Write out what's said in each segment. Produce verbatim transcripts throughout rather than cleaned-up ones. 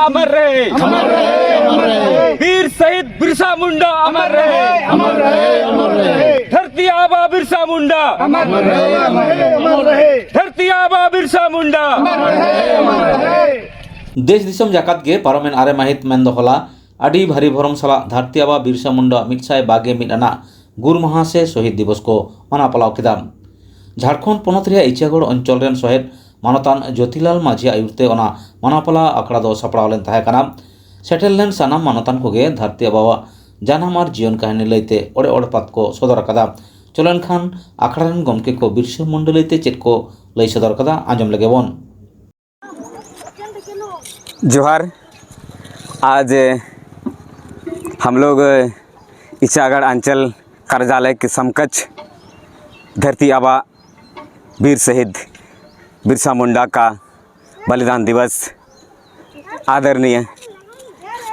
अमर रहे। अमर रहे, अमर रहे। वीर शहीद बिरसा मुंडा अमर रहे। अमर रहे, अमर रहे। धरती आबा बिरसा मुंडा। अमर रहे, अमर रहे, अमर रहे। धरती आबा बिरसा मुंडा। अमर रहे, अमर रहे। ᱫᱮᱥ ᱫᱤᱥᱚᱢ ᱡᱟᱠᱟᱛ ᱜᱮ ᱯᱟᱨᱚᱢᱮᱱ ᱟᱨᱮ ᱢᱟᱹᱦᱤᱛ ᱢᱮᱱᱫᱚ ᱦᱚᱞᱟ ᱟᱹᱰᱤ ᱵᱷᱟᱹᱨᱤ ᱵᱷᱚᱨᱚᱢ ᱥᱟᱞᱟᱜ ᱫᱷᱟᱹᱨᱛᱤ ᱟᱵᱟ ᱵᱤᱨᱥᱟ ᱢᱩᱱᱰᱟ ᱢᱤᱫ ᱥᱟᱭ ᱵᱟᱜᱮ ᱢᱤᱫ ᱟᱱᱟᱜ ᱜᱩᱨ ᱢᱟᱦᱟ ᱥᱮ ᱥᱚᱦᱤᱫ ᱫᱤᱵᱚᱥ ᱠᱚ ᱢᱟᱱᱟᱣ ᱯᱟᱞᱟᱣ ᱠᱮᱫᱟ᱾ ᱡᱷᱟᱲᱠᱷᱚᱸᱰ ᱯᱚᱱᱚᱛ ᱨᱮᱭᱟᱜ ᱤᱪᱷᱟᱜᱚᱲ ᱚᱧᱪᱚᱞ ᱨᱮᱱ ᱥᱚᱦᱮᱫ ᱢᱟᱱᱚᱛᱟᱱ ᱡᱳᱛᱤᱞᱟᱞ ᱢᱟᱹᱡᱷᱤ ᱟᱭᱩᱨ ᱛᱮ ᱚᱱᱟ ᱢᱟᱱᱟᱣ ᱯᱟᱞᱟᱣ ᱟᱠᱷᱲᱟ ᱫᱚ ᱥᱟᱯᱲᱟᱣ ᱞᱮᱱ ᱛᱟᱦᱮᱸ ᱠᱟᱱᱟ᱾ ᱥᱮᱴᱮᱨ ᱞᱮᱱ ᱥᱟᱱᱟᱢ ᱢᱟᱱᱚᱛᱟᱱ ᱠᱚᱜᱮ ᱫᱷᱟᱹᱨᱛᱤ ᱟᱵᱟᱣᱟᱜ ᱡᱟᱱᱟᱢ ᱟᱨ ᱡᱤᱭᱚᱱ ᱠᱟᱹᱦᱱᱤ ᱞᱟᱹᱭᱛᱮ ᱚᱲᱮ ᱚᱲᱯᱟᱛ ᱠᱚ ᱥᱚᱫᱚᱨ ᱟᱠᱟᱫᱟ᱾ ᱪᱚᱞᱚ ᱮᱱᱠᱷᱟᱱ ᱟᱠᱷᱲᱟ ᱨᱮᱱ ᱜᱚᱢᱠᱮ ᱠᱚ ᱵᱤᱨᱥᱟ ᱢᱩᱱᱰᱟ ᱞᱟᱹᱭᱛᱮ ᱪᱮᱫ ᱠᱚ ᱞᱟᱹᱭ ᱥᱚᱫᱚᱨ ᱟᱠᱟᱫᱟ, ᱟᱸᱡᱚᱢ ᱞᱮᱜᱮ ᱵᱚᱱ᱾ जोहार। आज हम लोग इचागढ़ अंचल कार्यालय के समकक्ष धरती आबा वीर शहीद बिरसा मुंडा का बलिदान दिवस, आदरणीय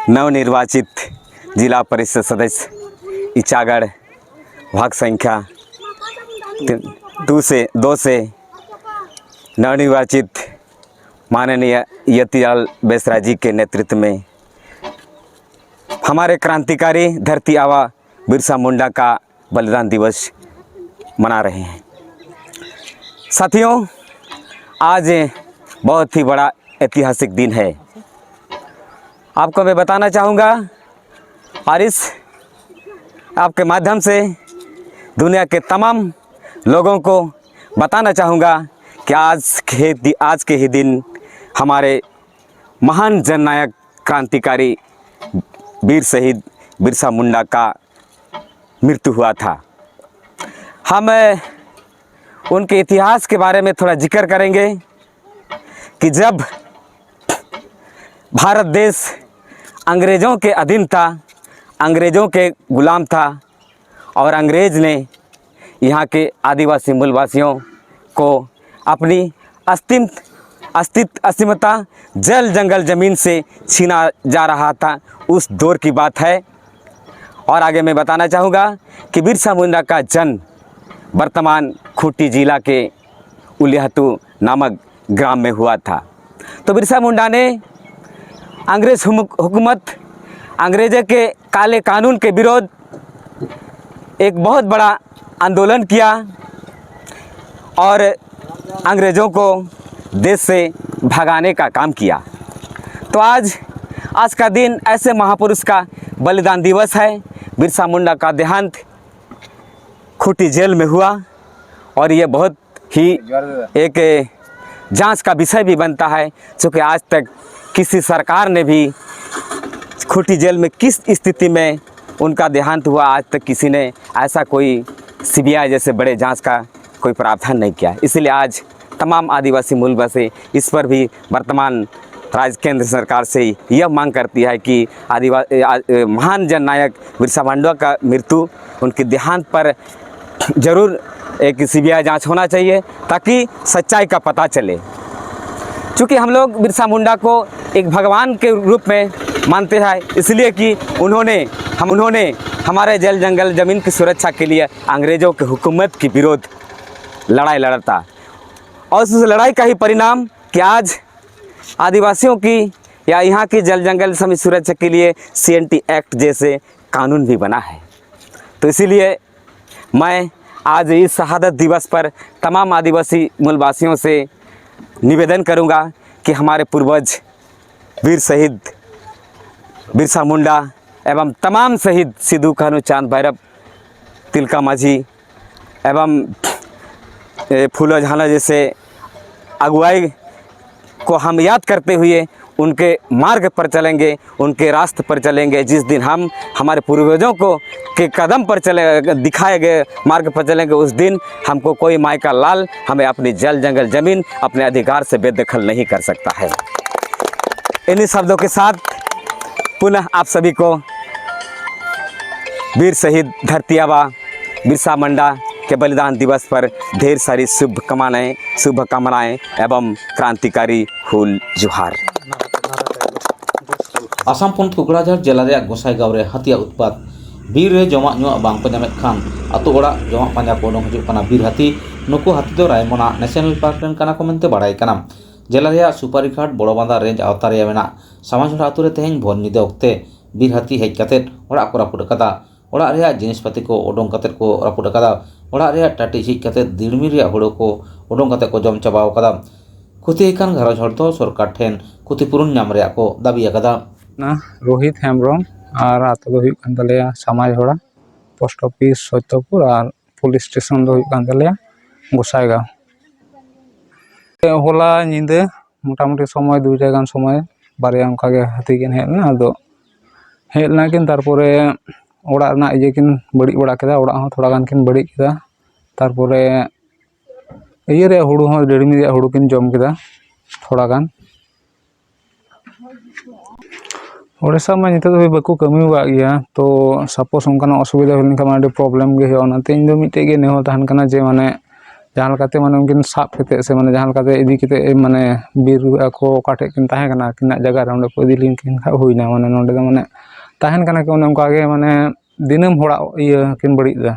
नवनिर्वाचित जिला परिषद सदस्य इचागढ़, भाग संख्या टू से दो से नवनिर्वाचित माननीय यतिलाल बेसरा जी के नेतृत्व में हमारे क्रांतिकारी धरती आबा बिरसा मुंडा का बलिदान दिवस मना रहे हैं। साथियों, आज बहुत ही बड़ा ऐतिहासिक दिन है। आपको मैं बताना चाहूँगा और इस आपके माध्यम से दुनिया के तमाम लोगों को बताना चाहूँगा कि आज के दि-, आज के ही दिन हमारे महान जननायक क्रांतिकारी वीर शहीद बिरसा मुंडा का मृत्यु हुआ था। हम, अ, उनके इतिहास के बारे में थोड़ा जिक्र करेंगे कि जब भारत देश अंग्रेज़ों के अधीन था, अंग्रेज़ों के गुलाम था और अंग्रेज़ ने यहाँ के आदिवासी मूलवासियों को अपनी अस्तिम-, अस्तित्व, अस्मिता जल, जंगल, ज़मीन से छीना जा रहा था, उस दौर की बात है। और आगे मैं बताना चाहूँगा कि बिरसा मुंडा का जन्म वर्तमान खूंटी जिला के उलियातू नामक ग्राम में हुआ था। तो बिरसा मुंडा ने अंग्रेज हुम- हुकूमत, अंग्रेजों के काले कानून के विरोध एक बहुत बड़ा आंदोलन किया और अंग्रेजों को देश से भगाने का काम किया। तो आज, आज का दिन ऐसे महापुरुष का बलिदान दिवस है। बिरसा मुंडा का देहांत खूंटी जेल में हुआ और ये बहुत ही एक जांच का विषय भी बनता है, क्योंकि आज तक किसी सरकार ने भी खूंटी जेल में किस स्थिति में उनका देहांत हुआ, आज तक किसी ने ऐसा कोई सीबीआई जैसे बड़े जांच का कोई प्रावधान नहीं किया। इसलिए आज तमाम आदिवासी मूलवासी इस पर भी वर्तमान राज्य केंद्र सरकार से यह मांग करती है कि आदिवा-, ए, आ, ए, महान जननायक बिरसा मुंडा का मृत्यु, उनके देहांत पर जरूर एक सीबीआई जांच होना चाहिए, ताकि सच्चाई का पता चले। चूँकि हम लोग बिरसा मुंडा को एक भगवान के रूप में मानते हैं, इसलिए कि उन्होंने हम उन्होंने हमारे जल जंगल ज़मीन की सुरक्षा के लिए अंग्रेज़ों के हुकूमत के विरोध लड़ाई लड़ा था। और उस लड़ाई का ही परिणाम कि आज आदिवासियों की या यहाँ की जल जंगल ज़मीन सुरक्षा के लिए सीएनटी एक्ट जैसे कानून भी बना है। तो इसीलिए मैं आज इस शहादत दिवस पर तमाम आदिवासी मूलवासियों से निवेदन करूँगा कि हमारे पूर्वज वीर शहीद बिरसा मुंडा एवं तमाम शहीद सिद्धू कान्हू चांद भैरव तिलका मांझी एवं फूलो झाला जैसे अगुवाई को हम याद करते हुए उनके मार्ग पर चलेंगे, उनके रास्ते पर चलेंगे। जिस दिन हम हमारे पूर्वजों को के कदम पर चले दिखाए गए मार्ग पर चलेंगे, उस दिन हमको कोई माई का लाल हमें अपनी जल जंगल ज़मीन अपने अधिकार से बेदखल नहीं कर सकता है। इन्हीं शब्दों के साथ पुनः आप सभी को वीर शहीद धरती आबा बिरसा मुंडा के बलिदान दिवस पर ढेर सारी शुभकामनाएं शुभकामनाएं एवं क्रांतिकारी ᱦᱩᱞ ᱡᱚᱦᱟᱨ᱾ ᱟᱥᱟᱢ ᱯᱚᱱᱚᱛ ᱠᱚᱠᱲᱟᱡᱷᱟᱲ ᱡᱮᱞᱟ ᱨᱮᱭᱟᱜ ᱜᱚᱸᱥᱟᱭᱜᱟᱸᱣ ᱨᱮ ᱦᱟᱹᱛᱤᱭᱟᱜ ᱩᱛᱯᱟᱛ᱾ ᱵᱤᱨ ᱨᱮ ᱡᱚᱢᱟᱜ ᱧᱩᱣᱟᱜ ᱵᱟᱝ ᱠᱚ ᱧᱟᱢᱮᱫ ᱠᱷᱟᱱ ᱟᱛᱳ ᱚᱲᱟᱜ ᱡᱚᱢᱟᱜ ᱯᱟᱸᱡᱟ ᱠᱚ ᱩᱰᱩᱝ ᱦᱤᱡᱩᱜ ᱠᱟᱱᱟ ᱵᱤᱨ ᱦᱟᱹᱛᱤ᱾ ᱱᱩᱠᱩ ᱦᱟᱹᱛᱤ ᱫᱚ ᱨᱟᱭᱢᱚᱱᱟ ᱱᱮᱥᱚᱱᱟᱞ ᱯᱟᱨᱠ ᱨᱮᱱ ᱠᱟᱱᱟ ᱠᱚ ᱢᱮᱱᱛᱮ ᱵᱟᱲᱟᱭ ᱠᱟᱱᱟ᱾ ᱡᱮᱞᱟ ᱨᱮᱭᱟᱜ ᱥᱩᱯᱟᱨᱤᱜᱷᱟᱴ ᱵᱚᱲᱚᱵᱟᱸᱫᱟ ᱨᱮᱧᱡᱽ ᱟᱣᱛᱟ ᱨᱮᱭᱟᱜ ᱢᱮᱱᱟᱜ ᱥᱟᱢᱟᱡᱷᱚᱲᱟ ᱟᱹᱛᱩ ᱨᱮ ᱛᱮᱦᱮᱧ ᱵᱷᱳᱨ ᱧᱤᱫᱟᱹ ᱚᱠᱛᱮ ᱵᱤᱨ ᱦᱟᱹᱛᱤ ᱦᱮᱡ ᱠᱟᱛᱮ ᱚᱲᱟᱜ ᱠᱚ ᱨᱟᱹᱯᱩᱫ ᱟᱠᱟᱫᱟ᱾ ᱚᱲᱟᱜ ᱨᱮᱭᱟᱜ ᱡᱤᱱᱤᱥ ᱯᱟᱹᱛᱤ ᱠᱚ ᱚᱰᱚᱝ ᱠᱟᱛᱮ ᱠᱚ ᱨᱟᱹᱯᱩᱫ ᱟᱠᱟᱫᱟ᱾ ᱚᱲᱟᱜ ᱨᱮᱭᱟᱜ ᱴᱟᱹᱴᱤ ᱡᱷᱤᱡ ᱠᱟᱛᱮ ᱫᱤᱲᱢᱤ ᱨᱮᱭᱟᱜ ᱦᱩᱲᱩ ᱠᱚ ᱚᱰᱚᱝ ᱠᱟᱛᱮ ᱠᱚ ᱡᱚᱢ ᱪᱟᱵᱟᱣ ᱟᱠᱟᱫᱟ᱾ ᱠᱷᱚᱛᱤ ᱟᱠᱟᱱ ᱜᱷᱟᱨᱚᱸᱡᱽ ᱦᱚᱲ ᱫᱚ ᱥᱚᱨᱠᱟᱨ ᱴᱷᱮᱱ ᱠᱷᱚᱛᱤᱯᱩᱨᱩᱱ ᱧᱟᱢ ᱨᱮᱭᱟᱜ ᱠᱚ ᱫᱟᱹᱵᱤ ᱟᱠᱟᱫᱟ᱾ ᱨᱳᱦᱤᱛ ᱦᱮᱢᱵᱨᱚᱢ, ᱟᱨ ᱟᱹᱛᱩ ᱫᱚ ᱦᱩᱭᱩᱜ ᱠᱟᱱ ᱛᱟᱞᱮᱭᱟ ᱥᱟᱢᱟᱡᱽᱦᱚᱲᱟ, ᱯᱳᱥᱴ ᱚᱯᱷᱤᱥ ᱥᱚᱛᱭᱚᱯᱩᱨ, ᱟᱨ ᱯᱩᱞᱤᱥ ᱥᱴᱮᱥᱚᱱ ᱫᱚ ᱦᱩᱭᱩᱜ ᱠᱟᱱ ᱛᱟᱞᱮᱭᱟ ᱜᱚᱥᱟᱭᱜᱟᱸᱣ᱾ ᱦᱚᱞᱟ ᱧᱤᱫᱟᱹ ᱢᱚᱴᱟᱢᱩᱴᱤ ᱥᱚᱢᱚᱭ ᱫᱩᱭᱴᱟ ᱜᱟᱱ ᱥᱚᱢᱚᱭ ᱵᱟᱨᱭᱟ ᱚᱱᱠᱟᱜᱮ ᱦᱟᱹᱛᱤ ᱠᱤᱱ ᱦᱮᱡ ᱞᱮᱱᱟ᱾ ᱟᱫᱚ ᱦᱮᱡ ᱞᱮᱱᱟ ᱠᱤᱱ, ᱛᱟᱨᱯᱚᱨᱮ ᱚᱲᱟᱜ ᱨᱮᱱᱟᱜ ᱤᱭᱟᱹ ᱠᱤᱱ ᱵᱟᱹᱲᱤᱡ ᱵᱟᱲᱟ ᱠᱮᱫᱟ, ᱚᱲᱟᱜ ᱦᱚᱸ ᱛᱷᱚᱲᱟ ᱜᱟᱱ ᱠᱤᱱ ᱵᱟᱹᱲᱤᱡ ᱠᱮᱫᱟ᱾ ᱛᱟᱨᱯᱚᱨᱮ ᱤᱭᱟᱹ ᱨᱮᱭᱟᱜ ᱦᱩᱲᱩ ᱦᱚᱸ, ᱰᱮᱲᱢᱤ ᱨᱮᱭᱟᱜ ᱦᱩᱲᱩ ᱠᱤᱱ ᱡᱚᱢ ᱠᱮᱫᱟ ᱛᱷᱚᱲᱟ ᱜᱟᱱ᱾ ᱚᱲᱮᱡ ᱥᱟᱵ ᱢᱟ ᱱᱤᱛᱚᱜ ᱫᱷᱟᱹᱵᱤᱡ ᱵᱟᱠᱚ ᱠᱟᱹᱢᱤ ᱟᱠᱟᱫ ᱜᱮᱭᱟ, ᱛᱚ ᱥᱟᱯᱳᱡᱽ ᱚᱱᱠᱟᱱᱟᱜ ᱚᱥᱩᱵᱤᱫᱷᱟ ᱦᱩᱭ ᱞᱮᱱᱠᱷᱟᱱ ᱢᱟ ᱟᱹᱰᱤ ᱯᱨᱚᱵᱞᱮᱢ ᱜᱮ ᱦᱩᱭᱩᱜᱼᱟ᱾ ᱚᱱᱟᱛᱮ ᱤᱧ ᱫᱚ ᱢᱤᱫᱴᱮᱡ ᱜᱮ ᱱᱮᱦᱚᱨ ᱛᱟᱦᱮᱱ ᱠᱟᱱᱟ ᱡᱮ ᱢᱟᱱᱮ ᱡᱟᱦᱟᱸ ᱞᱮᱠᱟᱛᱮ ᱢᱟᱱᱮ ᱩᱱᱠᱤᱱ ᱥᱟᱵ ᱠᱟᱛᱮᱫ ᱥᱮ ᱢᱟᱱᱮ ᱡᱟᱦᱟᱸ ᱞᱮᱠᱟᱛᱮ ᱤᱫᱤ ᱠᱟᱛᱮᱫ ᱢᱟᱱᱮ ᱵᱤᱨ ᱟᱠᱚ ᱚᱠᱟ ᱴᱷᱮᱡ ᱠᱤᱱ ᱛᱟᱦᱮᱸ ᱠᱟᱱᱟ ᱟᱹᱠᱤᱱᱟᱜ ᱡᱟᱭᱜᱟ ᱨᱮ, ᱚᱸᱰᱮ ᱠᱚ ᱤᱫᱤ ᱞᱮᱠᱤᱱ ᱠᱷᱟᱡ ᱦᱩᱭᱱᱟ᱾ ᱢᱟᱱᱮ ᱱᱚᱸᱰᱮ ᱫᱚ ᱢᱟᱱᱮ ᱛᱟᱦᱮᱱ ᱠᱟᱱᱟ ᱠᱤᱱ ᱚᱱᱮ ᱚᱱᱠᱟ ᱜᱮ ᱢᱟᱱᱮ ᱫᱤᱱᱟᱹᱢ ᱦᱚᱲᱟᱜ ᱤᱭᱟᱹ ᱠᱤᱱ ᱵᱟᱹᱲᱤᱡ ᱮᱫᱟ᱾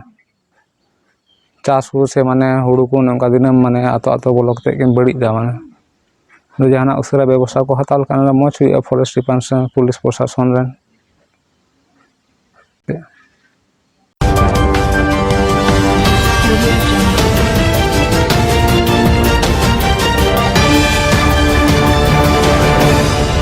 ᱪᱟᱥ ᱠᱚ ᱥᱮ ᱢᱟᱱᱮ ᱦᱩᱲᱩ ᱠᱚ ᱚᱱᱮ ᱚᱱᱠᱟ ᱫᱤᱱᱟᱹᱢ ᱢᱟᱱᱮ ᱟᱛᱳ ᱟᱛᱳ ᱵᱚᱞᱚ ᱠᱟᱛᱮᱫ ᱠᱤᱱ ᱵᱟᱹᱲᱤᱡ ᱮᱫᱟ᱾ ᱢᱟᱱᱮ ᱟᱫᱚ ᱡᱟᱦᱟᱱᱟᱜ ᱩᱥᱟᱹᱨᱟ ᱵᱮᱵᱚᱥᱛᱷᱟ ᱠᱚ ᱦᱟᱛᱟᱣ ᱞᱮᱠᱷᱟᱱ ᱚᱱᱟ ᱢᱚᱡᱽ ᱦᱩᱭᱩᱜᱼᱟ ᱯᱷᱚᱨᱮᱥᱴ ᱰᱤᱯᱟᱨᱴᱢᱮᱱᱴ ᱯᱩᱞᱤᱥ ᱯᱨᱚᱥᱟᱥᱚᱱ ᱨᱮᱱ᱾